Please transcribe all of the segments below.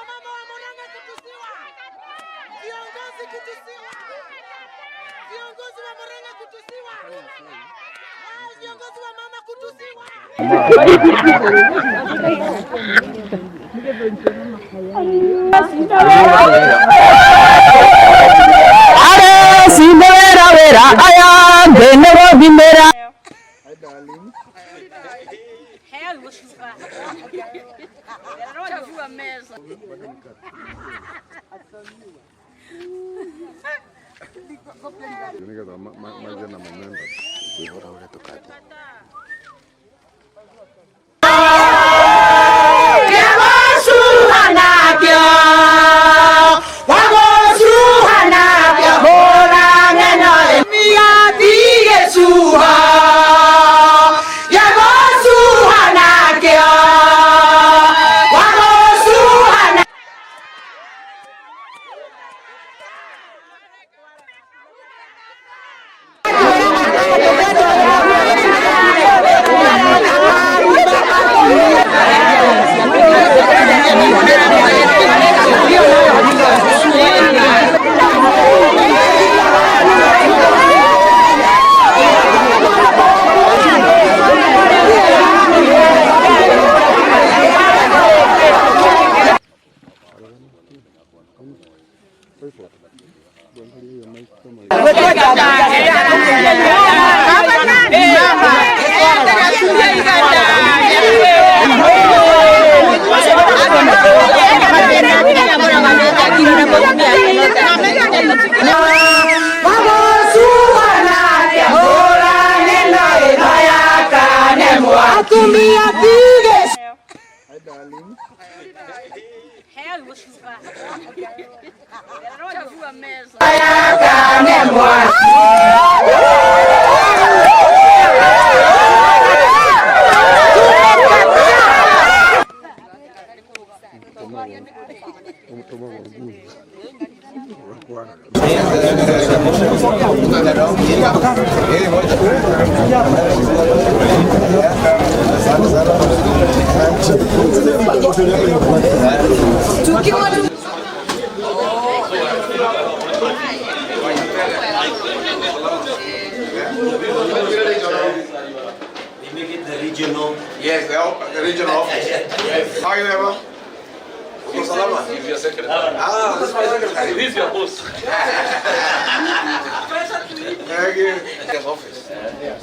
Wamama wa Murang'a kutusiwa, viongozi kutusiwa, viongozi wa Murang'a kutusiwa, wao viongozi wa mama kutusiwa. Are sindera wera aya genero bindera. Nĩgetha magĩe na momentum. Kwĩhora ũrĩa tũkathi. Ũtũmagwo nguo. We make it the regional. Yes, the regional office. Yes. How are you, Emma? Uko salama? He's your secretary. Ah, this is my secretary. He's your boss. Thank you. Yes, office. Yeah.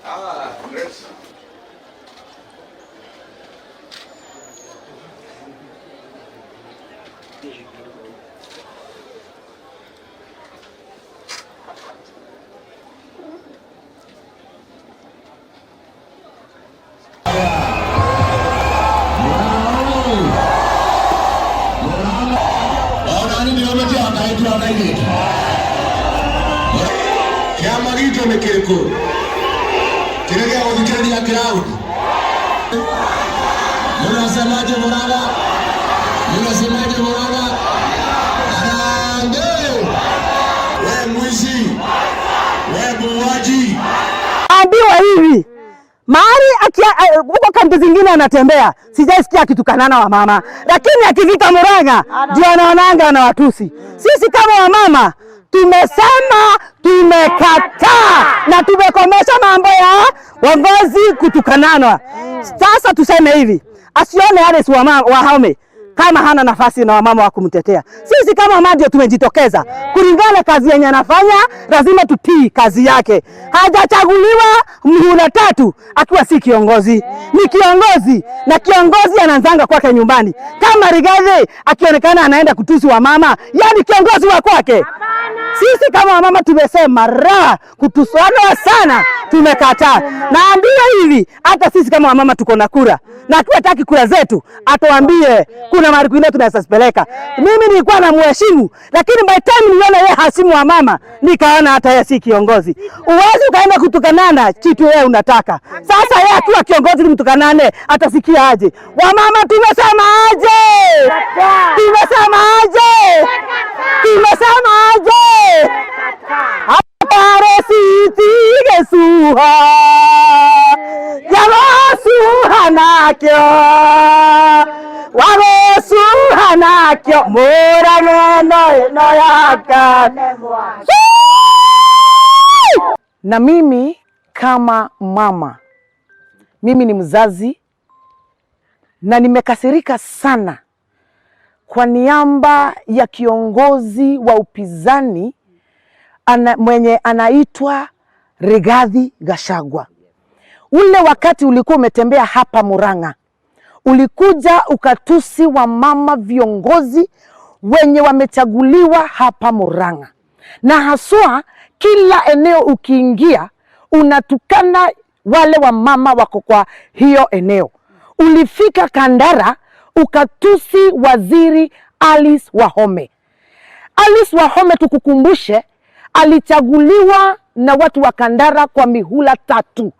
Ah, great. Kĩama gitũ nĩ kĩrĩkũ kĩrĩa gĩa gũthikĩrĩria kĩraũndi? Mũnasemaje Murang'a? Mũnasemaje Murang'a? Harambee! We mwizi, we muuaji. Ambiwa hivi mahali huko kambi zingine anatembea, sijaisikia akitukanana wamama, lakini akifika Murang'a ndio anaonanga na watusi. Sisi kama wamama tumesema tumekataa na tumekomesha mambo ya uongozi kutukanana. Sasa tuseme hivi, asione Alice Wahome kama hana nafasi na wamama wa kumtetea. Sisi kama wamama ndio tumejitokeza kulingana kazi yenye anafanya, lazima tutii kazi yake. Hajachaguliwa muhula tatu akiwa si kiongozi, ni kiongozi na kiongozi anaanzanga kwake nyumbani. Kama Rigathi akionekana anaenda kutusi wamama, yani kiongozi wa kwake. Sisi kama wamama tumesema raha kutusana sana, tumekataa. Naambia hivi, hata sisi kama wamama tuko na kura, na akiwa hataki kura zetu atuambie kuna mahali kwingine tunaweza zipeleka. Mimi nilikuwa namheshimu, lakini by time niliona yeye hasimu wa mama, nikaona hata yeye si kiongozi. Uwezi ukaenda kutukanana kitu wewe unataka. Sasa yeye akiwa kiongozi mtukanane, atasikia aje? Wamama tumesema aje? Tumesema aje? Tumesema aje? Apare siti gesuha. Yalo suha. Nakyo wagocuha nakyo Murang'a ĩno yakane. Na mimi kama mama, mimi ni mzazi na nimekasirika sana kwa niaba ya kiongozi wa upinzani mwenye anaitwa Rigathi Gachagua. Ule wakati ulikuwa umetembea hapa Murang'a, ulikuja ukatusi wa mama viongozi wenye wamechaguliwa hapa Murang'a, na haswa kila eneo ukiingia unatukana wale wa mama wako kwa hiyo eneo. Ulifika Kandara ukatusi waziri Alice Wahome. Alice Wahome, tukukumbushe, alichaguliwa na watu wa Kandara kwa mihula 3.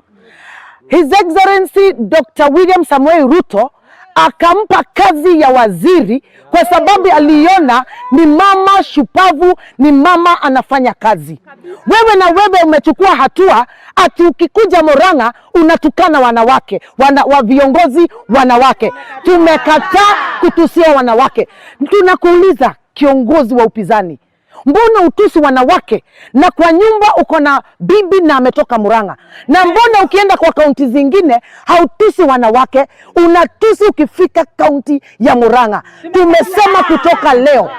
His Excellency Dr. William Samoei Ruto akampa kazi ya waziri kwa sababu aliona ni mama shupavu, ni mama anafanya kazi. Wewe na wewe umechukua hatua ati ukikuja Murang'a unatukana wanawake, wa viongozi wanawake. Tumekataa kutusia wanawake. Tunakuuliza kiongozi wa upinzani, mbona utusi wanawake na kwa nyumba uko na bibi na ametoka Murang'a? Na mbona ukienda kwa kaunti zingine hautusi wanawake, unatusi ukifika kaunti ya Murang'a? Tumesema kutoka leo,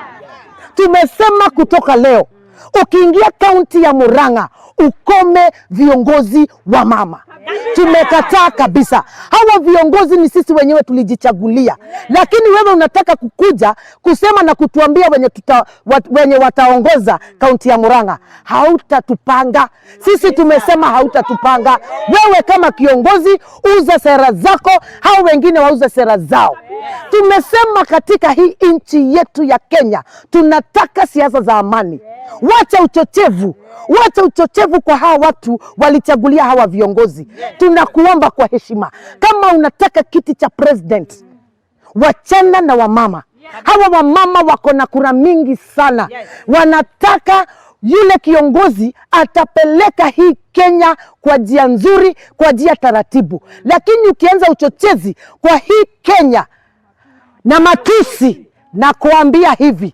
tumesema kutoka leo, ukiingia kaunti ya Murang'a ukome viongozi wa mama. Tumekataa kabisa. Hawa viongozi ni sisi wenyewe tulijichagulia, lakini wewe unataka kukuja kusema na kutuambia wenye wataongoza kaunti ya Murang'a. Hautatupanga sisi, tumesema hautatupanga. Wewe kama kiongozi uza sera zako, hao wengine wauze sera zao. Tumesema katika hii nchi yetu ya Kenya tunataka siasa za amani. Wacha uchochevu, wacha uchochevu kwa hawa watu walichagulia hawa viongozi. Tunakuomba kwa heshima, kama unataka kiti cha president, wachana na wamama. Hawa wamama wako na kura mingi sana, wanataka yule kiongozi atapeleka hii Kenya kwa njia nzuri, kwa njia taratibu. Lakini ukianza uchochezi kwa hii Kenya na matusi, na kuambia hivi,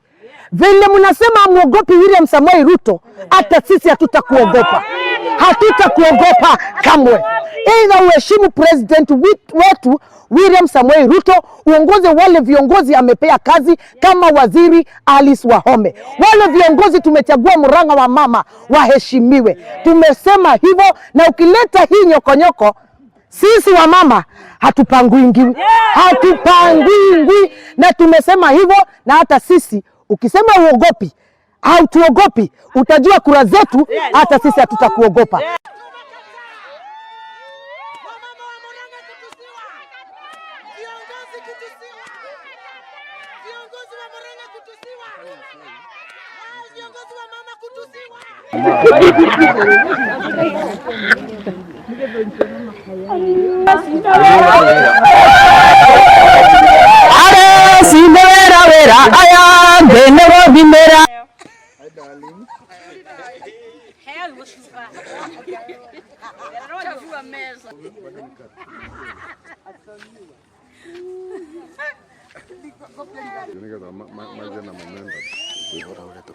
vile mnasema hamuogopi William Samoei Ruto, hata sisi hatutakuogopa, hatutakuogopa kamwe. Either uheshimu president wetu William Samoei Ruto, uongoze wale viongozi amepea kazi kama waziri Alice Wahome. Wale viongozi tumechagua Murang'a wa mama waheshimiwe. Tumesema hivyo, na ukileta hii nyokonyoko, sisi wa mama hatupangwingwi, hatupangwingwi, na tumesema hivyo. Na hata sisi ukisema uogopi au tuogopi, utajua kura zetu, hata sisi hatutakuogopa. Wamama wa Murang'a kutusiwa, viongozi kutusiwa, viongozi wa Murang'a kutusiwa, viongozi wa mama kutusiwa. Are sindera wera aya ngenero bimera. Nĩgetha magĩe na momentum.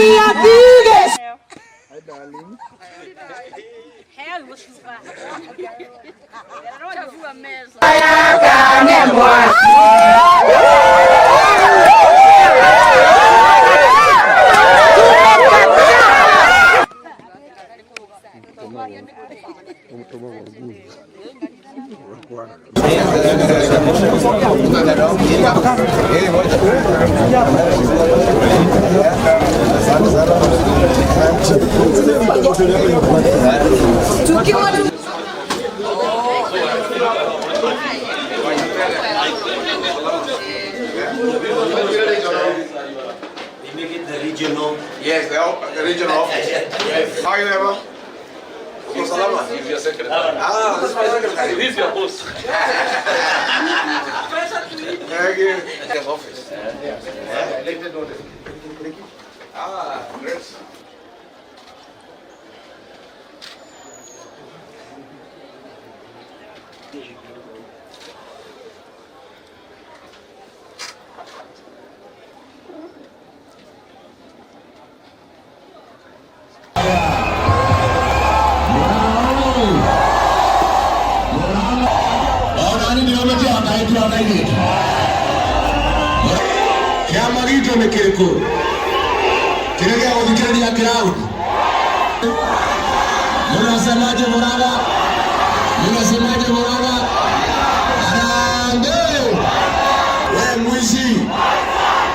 Tige. We make it the regional. Yes, the regional office. Yes. How are you, Emma? Uko salama? He's your secretary. Ah, this is my secretary. This is your boss. Thank you. Yes, office. Yeah. Ah, great. Ona nĩ ndĩrometia akaĩtura na ithuĩ kĩama gitũ nĩ kĩrĩkũ kĩrĩa gĩa gũthikĩrĩria kĩraũndi mũnasemaje Murang'a mũnasemaje Murang'a harambee we mwizi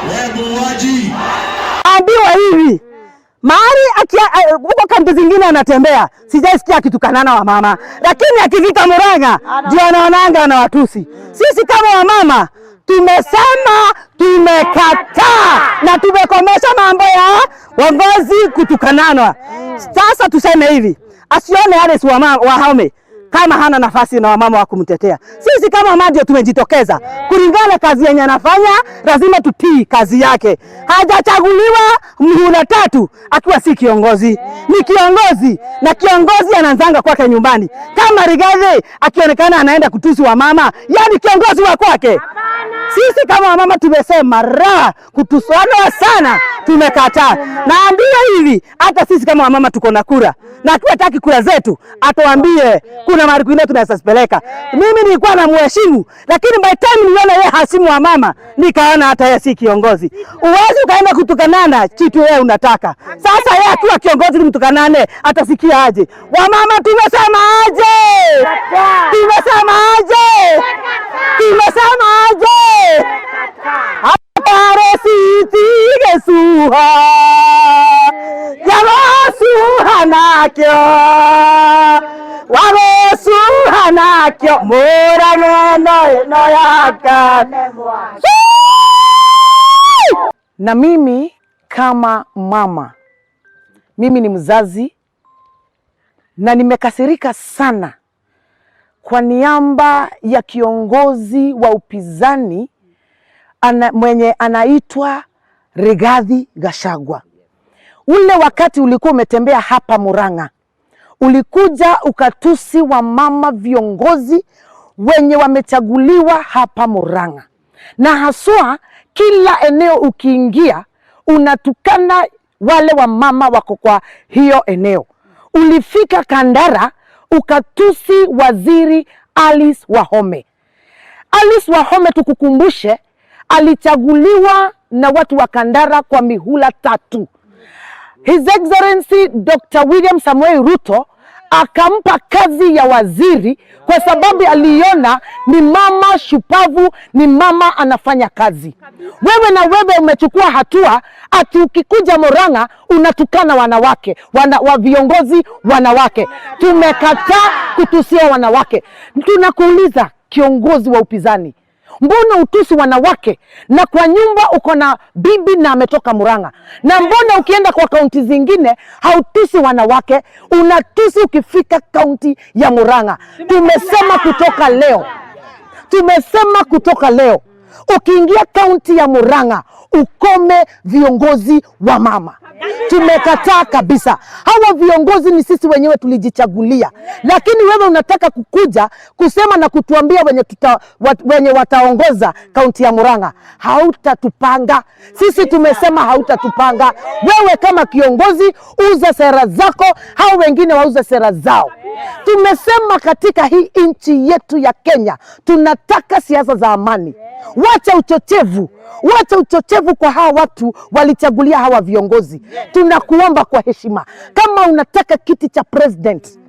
we muuaji Ambiwa hivi mahali huko kaunti zingine anatembea, sijaisikia akitukanana wamama, lakini akifika Murang'a ndio anaonanga anawatusi. Sisi kama wamama tumesema tumekataa na tumekomesha mambo ya uongozi kutukanana. Sasa tuseme hivi, asione Alice Wahome kama hana nafasi na wamama wa kumtetea. Sisi kama wamama ndio tumejitokeza kulingana na kazi yenye anafanya, lazima tutii kazi yake. Hajachaguliwa muhula tatu akiwa si kiongozi, ni kiongozi na kiongozi anaanzanga kwake nyumbani. Kama Rigathi akionekana anaenda kutusi wamama, yani kiongozi wa kwake. Sisi kama wamama tumesema raha kutusonoa sana, tumekataa. Naambia hivi, hata sisi kama wamama tuko na kura, na akiwa hataki kura zetu atuambie kuna mahali kwingine tunaweza zipeleka. Mimi nilikuwa namheshimu, lakini by time niliona yeye hasimu wa mama, nikaona hata yeye si kiongozi. Uwezi ukaenda kutukanana kitu yeye unataka. Sasa yeye akiwa kiongozi mtukanane, atasikia aje? Wamama tumesema aje? Tumesema aje? Tumesema aje? Aparecite suha Yalosuha nakyo Wagosuha nakyo Murang'a no yaka. Na mimi kama mama, mimi ni mzazi na nimekasirika sana kwa niaba ya kiongozi wa upinzani mwenye anaitwa Rigathi Gachagua. Ule wakati ulikuwa umetembea hapa Murang'a, ulikuja ukatusi wa mama viongozi wenye wamechaguliwa hapa Murang'a, na haswa kila eneo ukiingia unatukana wale wa mama wako kwa hiyo eneo. Ulifika Kandara ukatusi waziri Alice Wahome. Alice Wahome, tukukumbushe, alichaguliwa na watu wa Kandara kwa mihula tatu. His Excellency Dr. William Samoei Ruto akampa kazi ya waziri kwa sababu aliona ni mama shupavu, ni mama anafanya kazi. Wewe na wewe umechukua hatua ati ukikuja Murang'a unatukana wanawake, wa viongozi wanawake. Tumekataa kutusia wanawake. Tunakuuliza kiongozi wa upinzani, mbona utusi wanawake na kwa nyumba uko na bibi na ametoka Murang'a? Na mbona ukienda kwa kaunti zingine hautusi wanawake, unatusi ukifika kaunti ya Murang'a? Tumesema kutoka leo, tumesema kutoka leo, ukiingia kaunti ya Murang'a ukome viongozi wa mama. Tumekataa kabisa. Hawa viongozi ni sisi wenyewe tulijichagulia, lakini wewe unataka kukuja kusema na kutuambia wenye wataongoza kaunti ya Murang'a. Hautatupanga sisi, tumesema hautatupanga. Wewe kama kiongozi uza sera zako, hao wengine wauze sera zao. Tumesema katika hii nchi yetu ya Kenya tunataka siasa za amani. Wacha uchochevu, wacha uchochevu kwa hawa watu walichagulia hawa viongozi. Tunakuomba kwa heshima, kama unataka kiti cha president,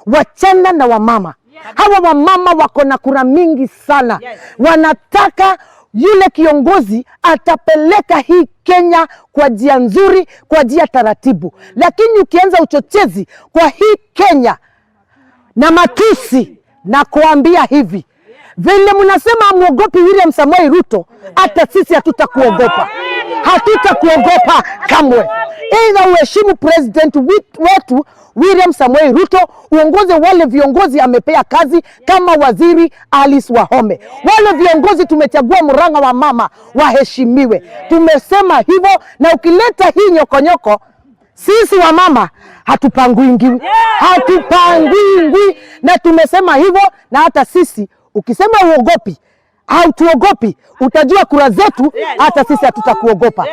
wachana na wamama. Hawa wamama wako na kura mingi sana, wanataka yule kiongozi atapeleka hii Kenya kwa njia nzuri, kwa njia taratibu. Lakini ukianza uchochezi kwa hii Kenya na matusi, na kuambia hivi vile mnasema hamuogopi William Samoei Ruto, hata sisi hatutakuogopa, hatutakuogopa kamwe. Aidha uheshimu president wetu William Samoei Ruto, uongoze wale viongozi amepea kazi kama waziri Alice Wahome. Wale viongozi tumechagua Murang'a wa mama waheshimiwe. Tumesema hivyo, na ukileta hii nyokonyoko sisi wamama hatupangwingwi, hatupangwingwi, na tumesema hivyo. Na hata sisi ukisema uogopi au tuogopi, utajua kura zetu, hata sisi hatutakuogopa.